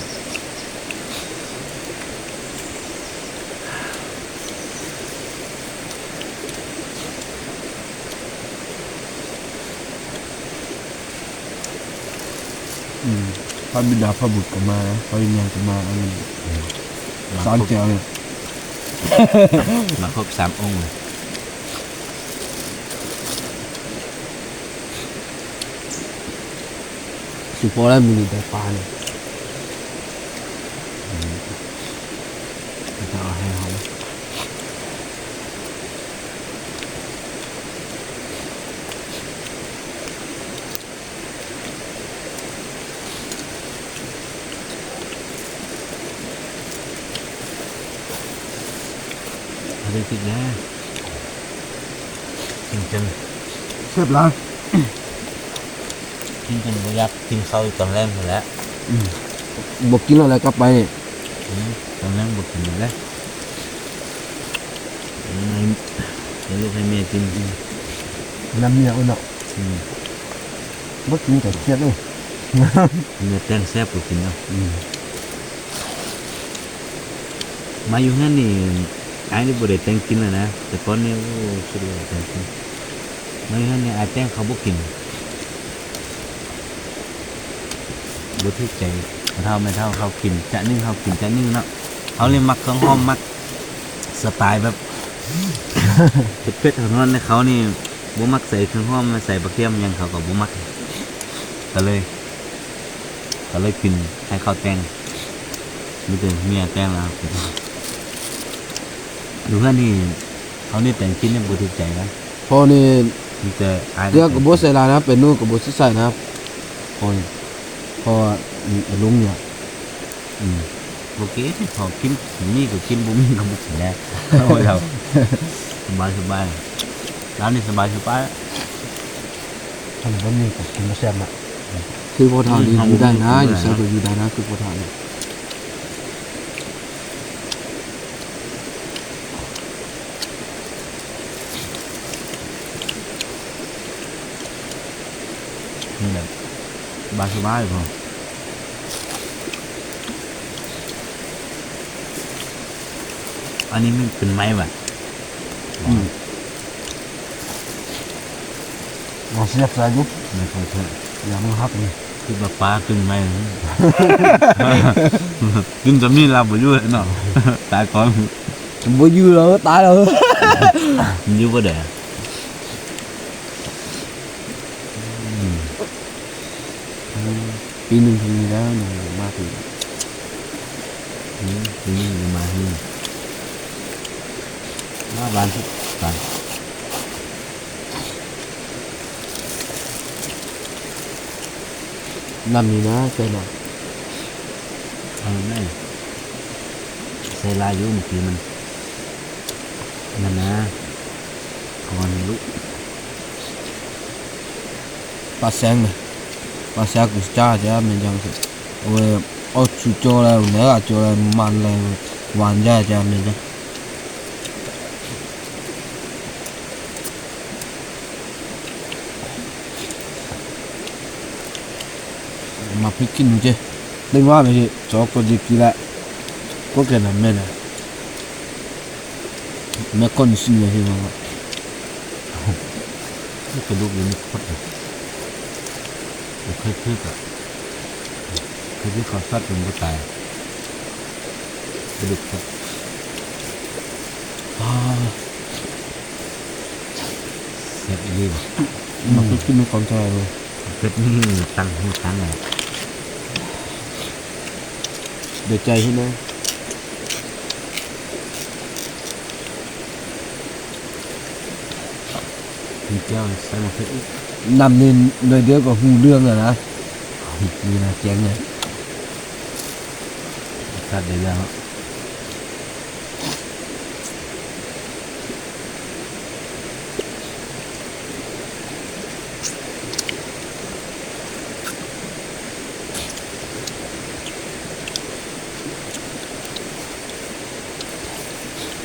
ອືມ ພະບິດາພະບຸດກໍມາ ພະວິນຍານກໍມາ ອັນ ອືມ ສາມແຈວນີ້ ມາຄົບສາມອົງເລີຍ. ຊິພໍແລ້ວມື້ນີ້ໄດ້ປານີ້ ອືມ ເຂົາເຈົ້າເອົາໃຫ້ເຮົາ. ບໍ່ໄດ້ຄິດແລ້ວ ກິນຈົນ ແຊບຫຼາຍ ກິນຈົນບໍ່ຢາກກິນເຂົ້າອີກຕອນແລງພຸ້ນແຫຼະ. ອືມ ບໍ່ກິນແລ້ວແຫຼະ ກັບໄປນີ້. ອືມ ຕອນແລງບໍ່ກິນແລ້ວ ໃຫ້ ໃຫ້ລູກໃຫ້ເມຍກິນ. ອືມ ນຳເມຍເນາະ. ອືມ ບໍ່ກິນກໍຄຽດເດ້. ເນື້ອແຕ່ງແຊບກວ່າກິນເນາະ. ອືມ ມາຢູ່ເຮືອນນີ້ ອ້າຍນີ້ບໍ່ໄດ້ແຕ່ງກິນແລ້ວນະ ແຕ່ກ່ອນນີ້ ໂອ້ ສຸດຍອດແຕ່ງກິນ. ມາຢູ່ເຮືອນນີ້ ອ້າຍແຕ່ງເຂົາບໍ່ກິນ. ບໍ່ຖືກໃຈພໍ່ເຖົ້າແມ່ເຖົ້າເຂົາ ກິນຈານໜຶ່ງ ເຮົາກິນຈານໜຶ່ງເນາະ. ເຮົານີ້ມັກເຄື່ອງຫອມ ມັກສະໄຕແບບເຜັດໆ ຮ້ອນໆ ແຕ່ເຂົານີ້ບໍ່ມັກໃສ່ເຄື່ອງຫອມ ໃສ່ບັກຂຽມຫຍັງເຂົາກໍບໍ່ມັກ ກໍເລີຍ ກໍເລີຍກິນໃຫ້ເຂົາແຕ່ງ ມີແຕ່ເມຍແຕ່ງແລ້ວ ຢູ່ເຮືອນນີ້ ເຮົານີ້ແປງກິນນີ້ບໍ່ຖືກໃຈນະ. ພໍ່ນີ້ ມີແຕ່ອ້າຍ ເກືອກໍບໍ່ໃສ່ຫຼາຍນະ ແປ້ງນົວກໍບໍ່ຊິໃສ່ນະ ພໍ່ນີ້ ເພາະວ່າ ອືມ ອາລົມຢູ່ ອືມ ບໍ່ກິນ ພໍກິນ ມີກໍກິນ ບໍ່ມີກໍບໍ່ກິນແຫຼະ ເອົາເຈົ້າ ສະບາຍໆ ລາວນີ້ສະບາຍສະບາຍ ຄັນບໍ່ມີກໍກິນບໍ່ແຊບນະ ອືມ ຄືພໍ່ເຖົ້ານີ້ຢູ່ໄດ້ນະ ຢູ່ໃສກໍຢູ່ໄດ້ນະ ຄືພໍ່ເຖົ້ານີ້. ນີ້ແຫຼະ ສະບາຍໆ ພໍ ອັນນີ້ມັນເປັນໄມ້ຫວາ? ອືມ ລອງສຽບໃສ່ດູ ແມ່ນຂອງແທ້ ຢ່າມັນຫັກນີ້ ຄືວ່າປາກິນໄມ້ ກິນຈະມີລາວບໍ່ຢູ່ເນາະ ຕາຍກ່ອນ ບໍ່ຢູ່ແລ້ວ ຕາຍແລ້ວ ມັນຢູ່ບໍ່ໄດ້ ອືມ. ປີໜຶ່ງເທື່ອນີ້ແລ້ວ ມາປີ ອືມ ປີໜຶ່ງມາເທື່ອ ມາບ້ານທຸກປີ ນ້ຳນີ້ນະ ໃສ່ໜ້ອຍ ເອົາແມ່ ໃສ່ຫຼາຍຢູ່ ເມື່ອກີ້ມັນ ນັ້ນນະ ເອົາອັນນີ້ລູກ ປາແຊງນະ ປາແຊງກູຈາຈະແມ່ນຫຍັງ ໂອ້ຍ ເອົາຊູໂຈແລ້ວ ແລ້ວໂຈແລ້ວ ມັນແລ້ວ ຫວານຢາຈະແມ່ນຫຍັງ ມາພິກກິນເຈ ເປັນວ່າແມ່ນຊິ ຊອກກໍຊິກິນແຫຼະ ພວກແກນຳແມ່ນນະ. ແມ່ຄົນເສຍເຫັນບໍ່ ກະດູກຢູ່ໃນຄົດ ບໍ່ເຄີຍຖືກອະ ເຄີຍຖືກເຂົາຊັດຈົນບໍ່ຕາຍ ກະດູກຄົດ ອາ ແຊບອີ່ຫຼີຫວາ ອືມ ມັນຄືກິນມີຄວາມສະບາຍເລີຍ ເປັດນີ້ຕັ້ງຫູຕັ້ງແລ້ວ ເດີໃຈເພິ່ນເດີ. ມີແຈ່ວໃສ່ມາເຜັດອີກ ນ້ຳນີ້ໜ້ອຍດຽວກໍຮູ້ເລື່ອງແລ້ວນະ ນີ້ນະແຈ້ງເລີຍ ຕັດໄດ້ແລ້ວ.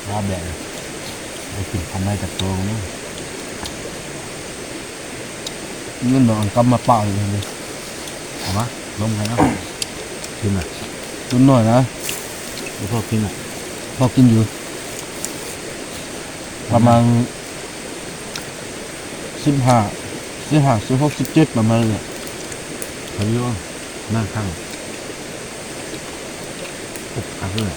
ວ່າແບບ ໄດ້ກິນຄຳໃໝ່ຈັກໂຕເນາະ ເງິນດອກອັນກັບມາປະຢູ່ນີ້ ເອົາມາ ລົມກັນເນາະ ກິນນະ ຕຸນໜ້ອຍນະ ບໍ່ພໍກິນນະ ພໍກິນຢູ່ ປະມານ ສິບຫ້າ ສິບຫ້າ ສິບຫົກ ສິບເຈັດ ປະມານນີ້ແຫຼະ ພາຍຸ ໜ້າຂ້າງ ໂອ້ ຄັກເລີຍ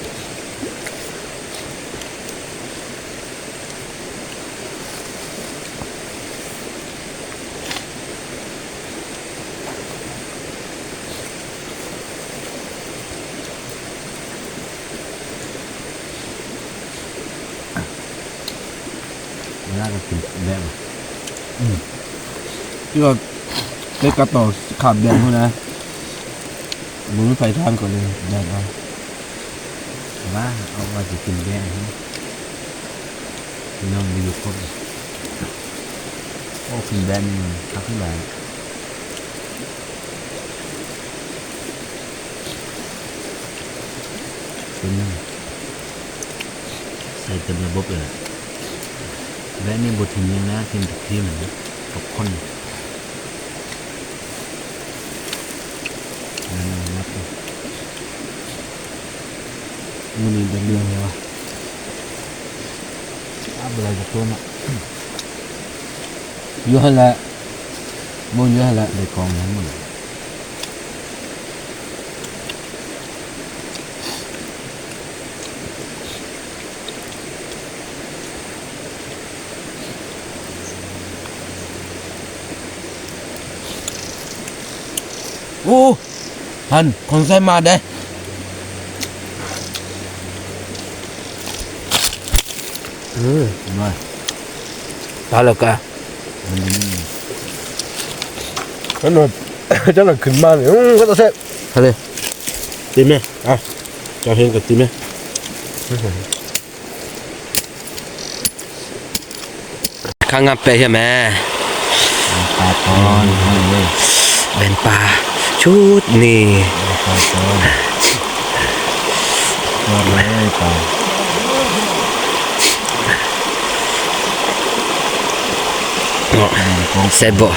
ເວລາກໍກິນແບະ ອືມ ທີ່ວ່າໄປກັດຕໍ່ຂາມແດງພຸ້ນນະ ບໍ່ມີໃຜທາງກໍເລີຍແບ່ງເອົາ ວ່າເອົາວ່າຊິກິນແບະ ພີ່ນ້ອງບໍ່ຢູ່ຄົບ ໂອ້ ກິນແບະນີ້ຄັກຫຼາຍ. ເປັນໜຶ່ງ ໃສ່ເຕັມລະບົບເລີຍ ແບບນີ້ບໍ່ຖິ້ມຫຍັງນະ ຖິ້ມແຕ່ຄຣີມມັນ ກັບຄົນ ນັ້ນ ມື້ນີ້ໄດ້ເລື່ອງແລ້ວ ອາ ບໍ່ໄດ້ຈັກຕົວເນາະ ຢູ່ຫັ້ນແຫຼະ ໝູນຢູ່ຫັ້ນແຫຼະ ໄດ້ກອງນັ້ນໝົດ. ໂອ້ ຫັ້ນ ຄົນໃສ່ມາເດ້. ເອີ ມາ ຕາຍແລ້ວກະ ມັນ ເຈົ້າໜ້ອຍ ເຈົ້າໜ້ອຍຂຶ້ນມານີ້ ອື ເປັນຕາແຊບ ເອົາເລີຍ ຕິແມ່ ອ່ະ ເຈົ້າເຫັນກໍຕິແມ່. ຂ້າງງາມແປະເຮີຍແມ່ ແບນປາກ່ອນ ເອີ ແບນປາຊຸດນີ້ ແບນປາກ່ອນ ຍອດເລີຍປາ ເນາະ ແຊບບໍ່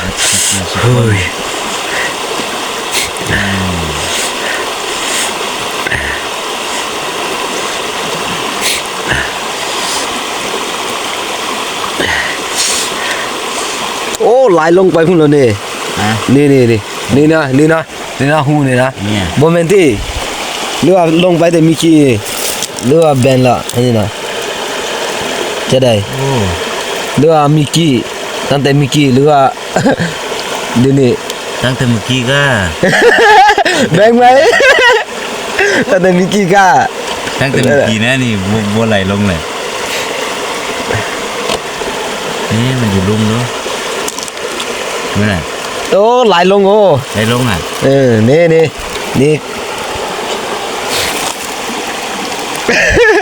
ໂອ້ຍ. ໂອ້ ໄຫຼລົງໄປພຸ້ນແລ້ວນີ້ ຮະ ນີ້ໆໆ ນີ້ນະ ນີ້ນະ ນີ້ນະ ຮູນີ້ນະ ນີ້ ບໍ່ແມ່ນຕິ ຫຼືວ່າລົງໄປແຕ່ມີກີ້ ຫຼືວ່າແບນລະ ອັນນີ້ນະ ຈະໄດ້ ໂອ້ ຫຼືວ່າມີກີ້ ຕັ້ງແຕ່ມີກີ້ ຫຼືວ່າ ດຽວນີ້ ຕັ້ງແຕ່ມື້ກີ້ກະ ແບ່ງໄວ້ ຕັ້ງແຕ່ມີກີ້ກະ ຕັ້ງແຕ່ມື້ກີ້ນະ ນີ້ບໍ່ ບໍ່ໄຫຼລົງເລີຍ ນີ້ມັນຢູ່ລຸ່ມເນາະ ເບິ່ງນະ ໂອ້ ໄຫຼລົງ ໂອ້ ໄຫຼລົງນະ ເອີ ນີ້ ນີ້ ນີ້.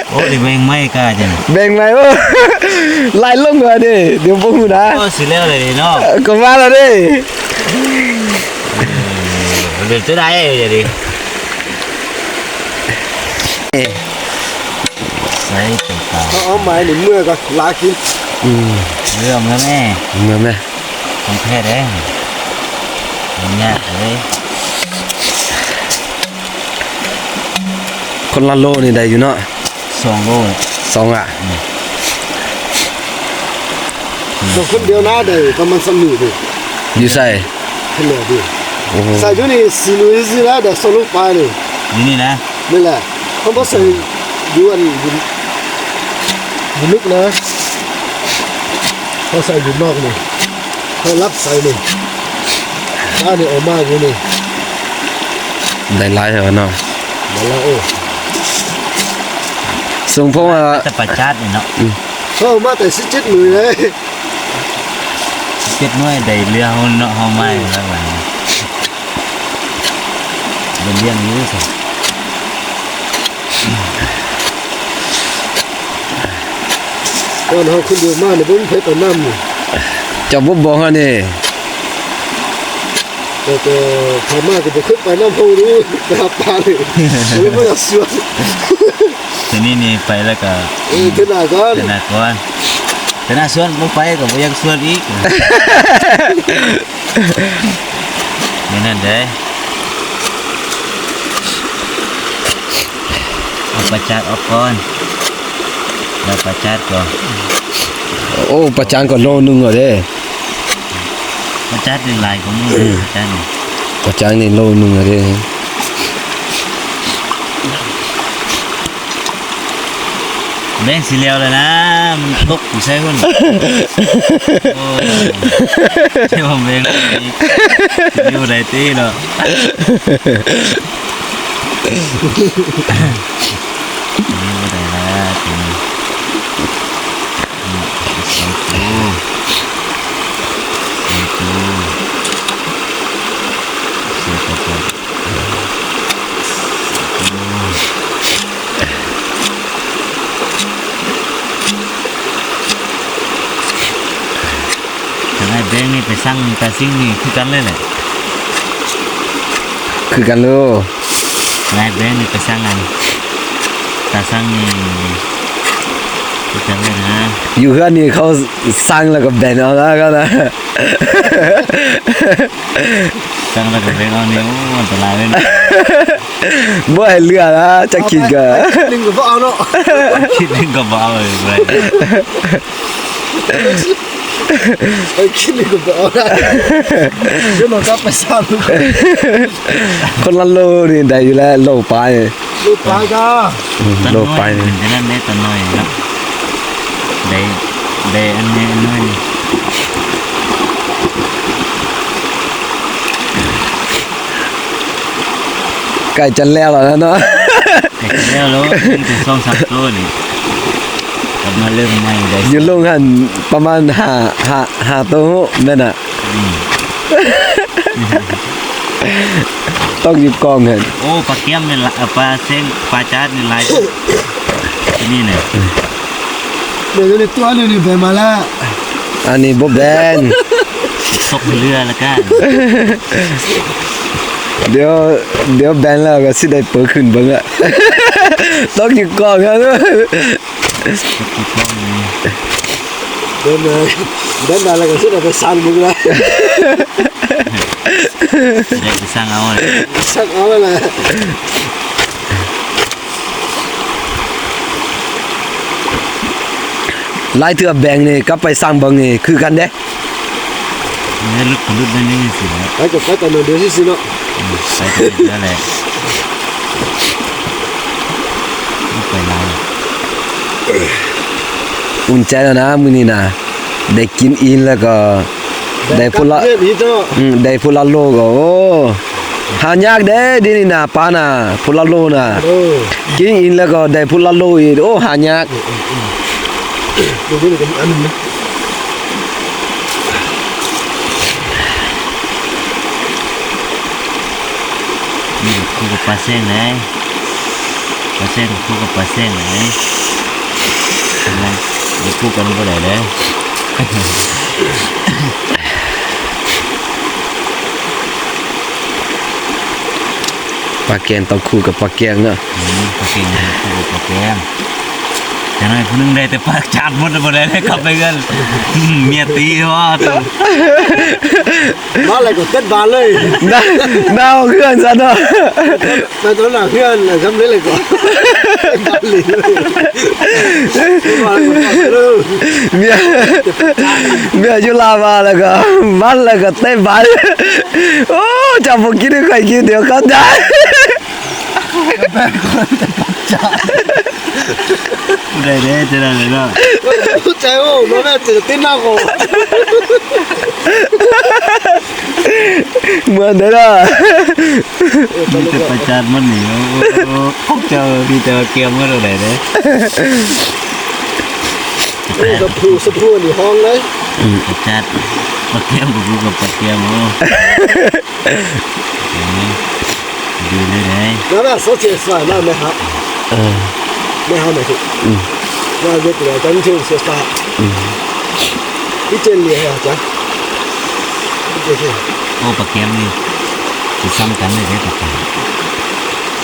ໂອ້ ໄດ້ແບ່ງໃໝ່ກະຈັ່ງ ແບ່ງໃໝ່ ໂອ້ ໄຫຼລົງວ່າເດ້ ດຽວບໍ່ຮູ້ນະ ໂອ້ ຊິແລ້ວເລີຍເນາະ ກໍມາແລ້ວເດ້ ເອີ ເປັນຈັ່ງໃດຈັ່ງນີ້ ໃສ່ຕົວກາງ ເອົາ ເອົາໄມ້ນີ້ເມືອກ່ອນ ລາກິນ ອືມ ເລື່ອມແລ້ວແມ່ ເມືອແມ່ ຂອງແທ້ເດ້ ມັນຍາກເລີຍ ຄົນລະໂລນີ້ໄດ້ຢູ່ເນາະ ສອງໂລ ສອງລະ ອືມ ຕົວຄົນດຽວນະໄດ້ປະມານສອງໂລນີ້ ຢູ່ໃສ ຂຶ້ນແລ້ວດິ ໂອ້ໂຫ ໃສ່ຢູ່ນີ້ສີ່ໜ່ວຍຊື່ໆນະ ໄດ້ສອງໂລປາຍນີ້ ຢູ່ນີ້ນະ ນີ້ແຫຼະ ເຮົາບໍ່ໃສ່ຢູ່ອັນ ຢູ່ ຢູ່ລຶກນະ ເຮົາໃສ່ຢູ່ນອກນີ້ ເຮົາລັບໃສ່ນີ້ ປານີ້ອອກມາຢູ່ນີ້ ໄດ້ຫຼາຍແທ້ເນາະ ໄດ້ຫຼາຍ ເອີ ສົມພໍວ່າ ແຕ່ປາຈາດນີ້ເນາະ ອືມ ເຮົາເອົາມາແຕ່ສິບເຈັດໜ່ວຍເດ້ ເຈັດໜ່ວຍໄດ້ເຫຼືອເຮົາເນາະ ເຮົາມາໃຫ້ຫຼັງໆ ເປັນລ້ຽງຢູ່ຊະ ຕອນເຮົາຂຶ້ນເຮືອມານີ້ບໍ່ມີໃຜໄປນຳ ເຈົ້າບໍ່ບອກເຮົານີ້ ແຕ່ ແຕ່ຂ້ອຍມາກໍບໍ່ເຄີຍໄປນຳເຮົານີ້ ໄປຫາປານີ້ ກໍເລີຍບໍ່ຢາກຊວນ ທີນີ້ນີ້ໄປແລ້ວກໍ ເອີ ເທື່ອໜ້າກ່ອນ ເທື່ອໜ້າກ່ອນ ເທື່ອໜ້າຊວນ ບໍ່ໄປກໍບໍ່ຢາກຊວນອີກ ແມ່ນນັ້ນເດ້ ເອົາປາຈາດອອກກ່ອນ ແລ້ວປາຈາດກໍ ໂອ້ ປາຈາດກໍໂລໜຶ່ງແລ້ວເດ້ ປາຈາດນີ້ຫຼາຍກວ່າໝູ່ ອືມ ປາຈາດນີ້ ປາຈາດນີ້ໂລໜຶ່ງແລ້ວເດ້ ແບ່ງຊິແລ້ວແລ້ວນະ ມັນຕົກຢູ່ໃສພຸ້ນ ໂອ້ຍ ຊິວ່າແບ່ງອີກ ຊິຢູ່ໄດ້ຕິເນາະ ນີ້ບໍ່ໄດ້ລະ ນີ້ ໃສ່ຕູ້ ໃສ່ຕູ້ ໃສ່ເຂົ້າໄປ ທາງອ້າຍແບງນີ້ໄປສັ່ງຕາຊິງນີ້ຄືກັນເລີຍແຫຼະ ຄືກັນເລີຍ ທາງອ້າຍແບງນີ້ໄປສັ່ງອັນ ຕາສັ່ງນີ້ຄືກັນເລີຍນະ ຢູ່ເຮືອນນີ້ເຂົາສັ່ງແລ້ວກໍແບ່ງເອົານະ ເຂົານະ ສັ່ງແລ້ວກໍແບ່ງເອົານີ້ ໂອ້ ອັນຕະລາຍເລີຍນະ ບໍ່ໃຫ້ເຫຼືອນະ ຈັກຂີດກໍ ຂີດໜຶ່ງກໍບໍ່ເອົາເນາະ ຂີດໜຶ່ງກໍບໍ່ເອົາເລີຍ ໄປກິນນີ້ກໍບໍ່ເອົາໄດ້ ດຽວເຮົາກັບໄປຊ້ຳ ຄົນລະໂລນີ້ໄດ້ຢູ່ແລ້ວ ໂລປາຍ ໂລປາຍກະ ອືມ ໂລປາຍນີ້ ຕອນນ້ອຍມັນເປັນຈັ່ງນັ້ນເດ້ ຕອນນ້ອຍເນາະ ໄດ້ ໄດ້ອັນໃຫຍ່ອັນນ້ອຍນີ້. ໃກ້ຈະແລ້ວແລ້ວເນາະ ໃກ້ຈະແລ້ວແລ້ວ ມີແຕ່ສອງສາມໂຕນີ້ ກັບມາເລີ່ມໃໝ່ໄດ້ ຢູ່ລົງຫັ້ນປະມານຫ້າ ຫ້າ ຫ້າໂຕແມ່ນນະ ອືມ ຕ້ອງຢູ່ກອງຫັ້ນ ໂອ້ ປາແກ້ມນີ້ລະ ເອີ ປາເສັງ ປາຈາດນີ້ຫຼາຍ ນີ້ນະ ເບິ່ງໃນຕົວນີ້ແບນມາລະ ອັນນີ້ບໍ່ແບນ ຕົກເຮືອລະກະ ດຽວ ດຽວແບນແລ້ວກໍຊິໄດ້ເປີຂຶ້ນເບິ່ງລະ ຕົກຢູ່ກອງຫັ້ນ ຕົກຢູ່ກອງນີ້ ເດີນມາ ເດີນມາແລ້ວກໍຊິໄດ້ໄປສັ່ງເບິ່ງລະ ຊິໄດ້ໄປສັ່ງເອົາລະ ສັ່ງເອົາລະ ຫຼາຍເທື່ອແບງນີ້ກັບໄປສັ່ງເບິ່ງນີ້ຄືກັນເດ້ ເອີ ຫຼຸດກໍຫຼຸດໜ້ອຍໜຶ່ງຊີ້ແຫຼະ ໄປກໍໄປແຕ່ໜ້ອຍດຽວຊື່ໆເນາະ ອືມ ໄປກໍໄປແລ້ວແຫຼະ ໄປຫຼາຍ ອຸ່ນໃຈແລ້ວນະມື້ນີ້ນະ ໄດ້ກິນອີ່ມແລ້ວກໍ ໄດ້ພຸ້ນລະ ອືມ ໄດ້ພຸ້ນລະໂລກໍ ໂອ້ ຫາຍາກເດ້ ດຽວນີ້ນະ ປານະ ພຸ້ນລະໂລນະ ກິນອີ່ມແລ້ວກໍໄດ້ພຸ້ນລະໂລອີກ ໂອ້ ຫາຍາກ ເບິ່ງນີ້ກໍມີອັນໜຶ່ງນະ ນີ້ຄູ່ກັບປາແຊງເດ້ ປາແຊງຄູ່ກັບປາແຊງເດ້ ມັນ ມັນຄູ່ກັນບໍ່ໄດ້ເດ້ ປາແກງຕ້ອງຄູ່ກັບປາແກງເນາະ ອືມ ປາແກງຄູ່ກັບປາແກງ ຈັ່ງໃດຜູ້ໜຶ່ງໄດ້ແຕ່ປາຈານໝົດ ບໍ່ໄດ້ເລີຍກັບໄປເຮືອນ ເມຍຕີວ່າ ມາແລ້ວກໍເຕັດບານເລີຍ ໜາວເຮືອນຊັ້ນເນາະ ໄປຕອນໜ້າເຮືອນແລ້ວທຳເລັດເລີຍກໍ ເມຍ ເມຍຢູ່ລາວມາແລ້ວກໍມັນແລ້ວກໍເຕັດບານ ໂອ້ ເຈົ້າບໍ່ກິນໃຫ້ຂ້ອຍກິນ ດຽວເຂົາຈະ ຜູ້ໃດເດ້ ຈະໄດ້ເນາະ ໃຈໂອ້ ບໍ່ແມ່ນຈະຕິດໜ້າໂກ ເໝືອນເດ້ລະ ມີແຕ່ປາຈາດມັນນີ້ ໂອ້ ເຈົ້າມີແຕ່ວ່າແກມມັນເທົ່າໃດເດ້ ໂອ້ ສະພູ ສະພູນີ້ຫ້ອງເລີຍ ປາຈາດ ປາແກມກໍຄືກັບປາແກມ ໂອ້ ດີເລີຍເດ້ Là là số tiền xoài là mẹ hả? Ờ. Mẹ hả mẹ thì. Ừ. Là việc là tránh thường sẽ xoài. Ừ. Cái trên lìa hả chả? Cái trên. ໂອ້ ປາແກມນີ້ຊິຊ້ຳກັນເລີຍເດ້ ປາແກມ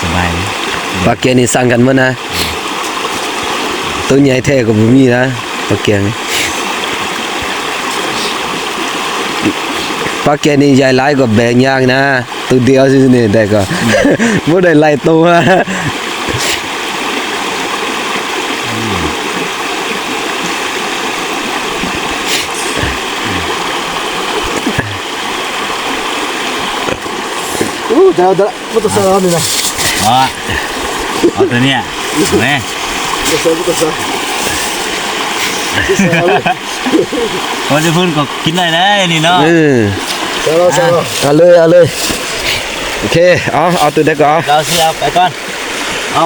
ສະບາຍເລີຍ ປາແກມນີ້ຊ້ຳກັນໝົດນະ ໂຕໃຫຍ່ແທ້ກໍບໍ່ມີນະ ປາແກມນີ້ ປາແກມນີ້ໃຫຍ່ຫຼາຍກໍແບກຍາກນະ. ໂຕດຽວຊື່ໆນີ້ໄດ້ກໍ ອືມ ບໍ່ໄດ້ຫຼາຍໂຕນະ. ອູ້ ເຈົ້າ ເຈົ້າ ບໍ່ຕ້ອງໃສ່ລຳນີ້ນະ. ບໍ່ ເອົາໂຕນີ້ແມ່ ບໍ່ຕ້ອງໃສ່ ບໍ່ຕ້ອງໃສ່ ບໍ່ຕ້ອງໃສ່. ໂອ້ ເຈົ້າເພິ່ນກໍກິນໄດ້ເດ້ນີ້ເນາະ. ເອີ ໃສ່ລຳ ໃສ່ລຳ ເອົາເລີຍ ເອົາເລີຍ. ໂອເຄ ເອົາ ເອົາໂຕໃດກໍເອົາ ເອົາຊິ ເອົາໄປກ່ອນ.